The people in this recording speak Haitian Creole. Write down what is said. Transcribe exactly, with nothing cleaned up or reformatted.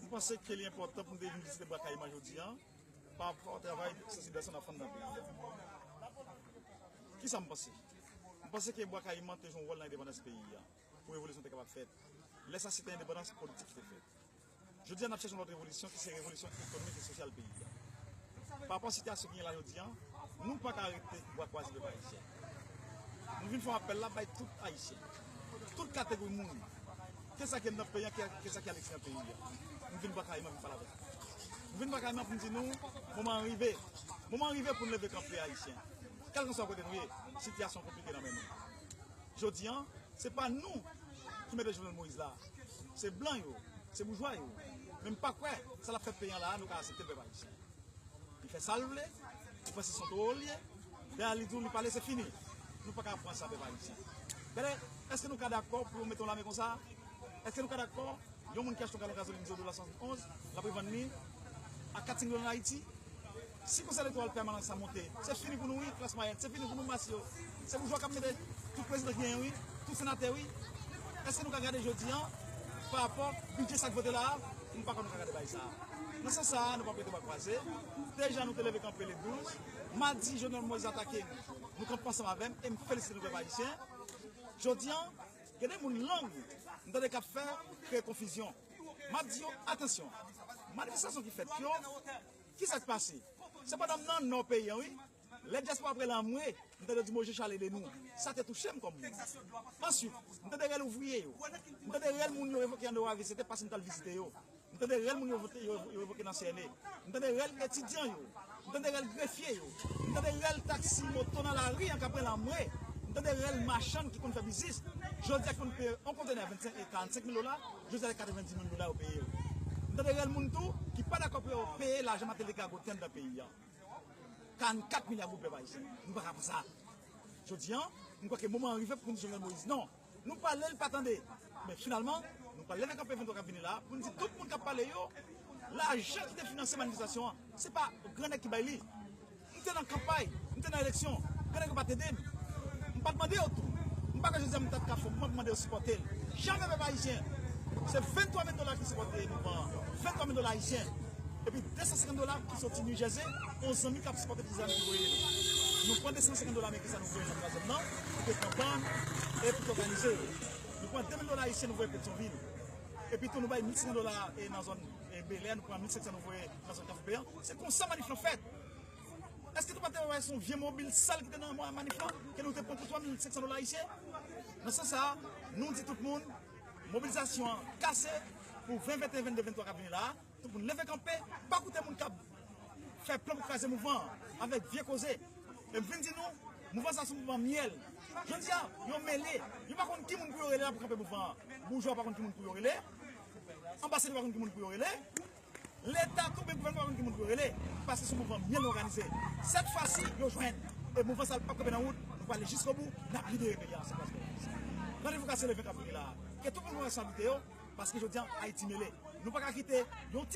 Mwen panse ke li enpòtan pou m te vin vizite Bwa Kayiman jodi a, pa rapò a travay sansibilizasyon n ap fè nan peyi a. Kisa m panse? M panse ke Bwa Kayiman te jwe yon wòl nan endepandans peyi a, pou revolisyon te kapab fèt. Lè sa se te endepandans politik ki te fèt. Jodi a, n ap chèche yon lòt revolisyon, ki se revolisyon ekonomik e sosyal peyi a. Pa rapò a sitiyasyon ki gen la jodi a, nou pa ka rete bra kwaze, pèp ayisyen. Nou vin fè yon apèl la bay tout ayisyen, tout kategori moun, ke sa ki nan peyi a, ke, ke sa ki aleksteryè peyi a. Nou vin Bwa Kayiman, vin pale avèk nou. Nou vin Bwa Kayiman pou n di nou, moman an rive. Moman an rive pou n leve kanpe, ayisyen. Kèlkanswa kote nou ye, sitiyasyon konplike nan men nou. Jodi a, se pa nou ki mete Jovenel Moïse la. Se blan yo, se boujwa yo. Men m pa kwè sa l ap fè peyi an la a, nou ka aksepte l, pèp ayisyen. Li fè sa l vle, li panse se yon towo l ye. Dèyè li di w li pale, se fini. Nou pa ka pran sa, pèp ayisyen. Gade, èske nou ka dakò pou yo mete yon lame konsa? Èske nou ka dakò yon moun ki achte yon galon gazolin di w dola swasantonz, l ap revann li a kat senk dola ann Ayiti? Si Konsèy Elektoral Pèmanan sa monte, se fini pou nou wi, klas mwayèn, se fini pou nou mas yo. Se boujwa k ap mete tout prezidan ki genyen wi, tout senatè wi. Èske nou ka gade jodi a, pa rapò bidjè sa k vote la a? M pa kwè nou ka gade bagay sa a. Nan sans sa a, nou p ap rete bra kwaze. Deja nou te leve kanpe le douz. Madi, Jovenel Moïse atake m. Nou kanpe ansanm avè m e m felisite nou pèp ayisyen. Jodi a, gen de moun lang m tande k ap fè kreye konfizyon. M ap di yo, atansyon, manifestasyon ki fèt yo, kisa k pase? Se pandan m nan nò peyi an wi. Lè dyaspora ap rele anmwe, m tande yo di Moïse Charles ede nou. Sa te touche m kòm moun. Answit, m tande rèl ouvriye yo. M tande rèl moun yo revoke anndan O A V C T paske m t al vizite yo. M tande rèl moun yo vote, yo, yo revoke nan C N E. M tande rèl etidyan yo. M tande rèl grefye yo. M tande rèl taksi moto nan lari an k ap rele anmwe. M tande rèl machann ki konn fè biznis. Jodi a ki konn peye yon kontenè vennsenk e karannsenk mil dola, jodi a se katrevenndis mil dola yo peye yo. M tande rèl moun tou ki pa dakò pou yo peye lajan Martelly te gagote anndan peyi a. Karannkat milya goud, pèp ayisyen. Nou pa ka pran sa. Jodi a, m kwè ke moman an rive pou n di Jovenel Moïse non. Nou pale, l pa tande. Men finalman, nou pral leve kanpe venntwa k ap vini la a pou n di tout moun k ap pale yo, lajan ki te finanse manifestasyon an, se pa gran nèg ki bay li. M te nan kanpay, m te nan eleksyon, gran nèg yo pa t ede m. M pa t mande yo tou. M pa kwè jodi a m ta t ka fè mouvman pou mande yo sipòte l. Jamè, pèp ayisyen. Se venntwa mil dola ki sipòte mouvman an. Venntwa mil dola ayisyen. Epi de san senkant dola ki soti New Jersey, yon zanmi k ap sipòte ti zanmi ki voye nou. Nou pran de san senkant dola ameriken sa nou voye nan twazyèm nan, pou te pran bann e pou te òganize yo. Nou pran de mil dola ayisyen nou voye Petyonvil. Epi tou nou bay mil senk san dola e nan zòn e Belè, nou pran mil senk san nou voye nan zòn Kafou Peyan. Se konsa manif lan fèt. Èske nou pa te wè se yon vye mobil sal ki te nan manif lan, ke nou te pran pou twa mil senk san dola ayisyen? Nan sans sa a, nou di tout moun, mobilizasyon an kase pou ven venteyen, vennde, venntwa k ap vini la a. Tout moun leve kanpe, pa koute moun k ap fè plan pou kraze mouvman an avèk vye koze. E m vin di nou, mouvman sa se yon mouvman myèl. Jodi a, yo mele, yo pa konn ki moun pou yo rele la pou kanpe mouvman an. Boujwa pa konn ki moun pou yo rele, anbasadè pa konn ki moun pou yo rele, Leta tou, men gouvènman pa konn ki moun pou yo rele, paske se yon mouvman myèl òganize. Sèt fwa si, yo jwenn. E mouvman sa a p ap kanpe nan wout, nou prale jiskobou, n ap libere peyi a ansanm avèk Ayiti. Randevou kase le ven k ap vini la a. Ke tout moun pran responsabilite yo, paske jodi a, Ayiti mele. Nou pa ka kite yon